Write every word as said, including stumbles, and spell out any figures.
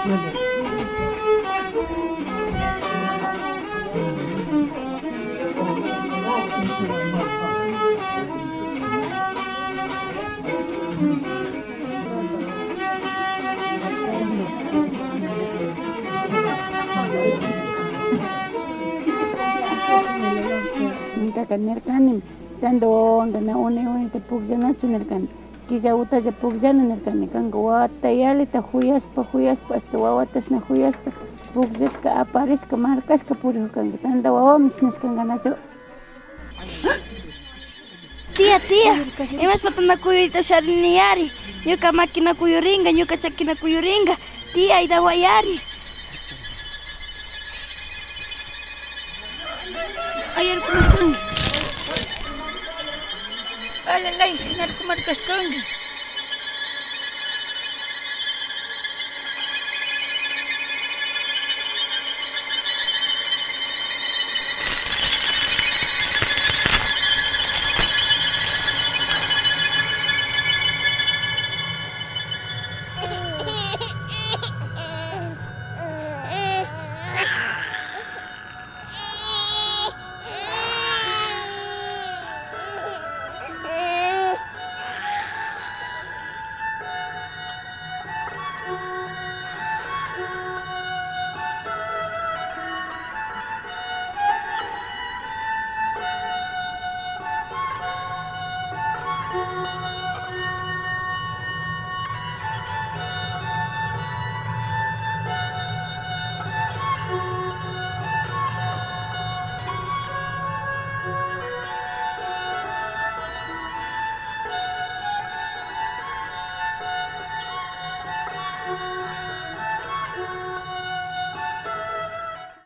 Ñukaka nirkani, tanta wawawanka na unay unayta pukllanachu nirkani. Killa utalla pukllana nirkani, kanka wawata yalita juyashpa, juyashpa, hasta wawatashna juyashpa, pukllashka, aparishka, markashka purijukanka, tanta wawami shinashkankanachu. Tía, tía, imashpata na kuyurita usharini ari. Ñuka makina kuyurinka, ñuka chakina kuyurinka. Tía, aydawayari. Ayarkumarkanki. Alalay, shinarkumarkashkanki.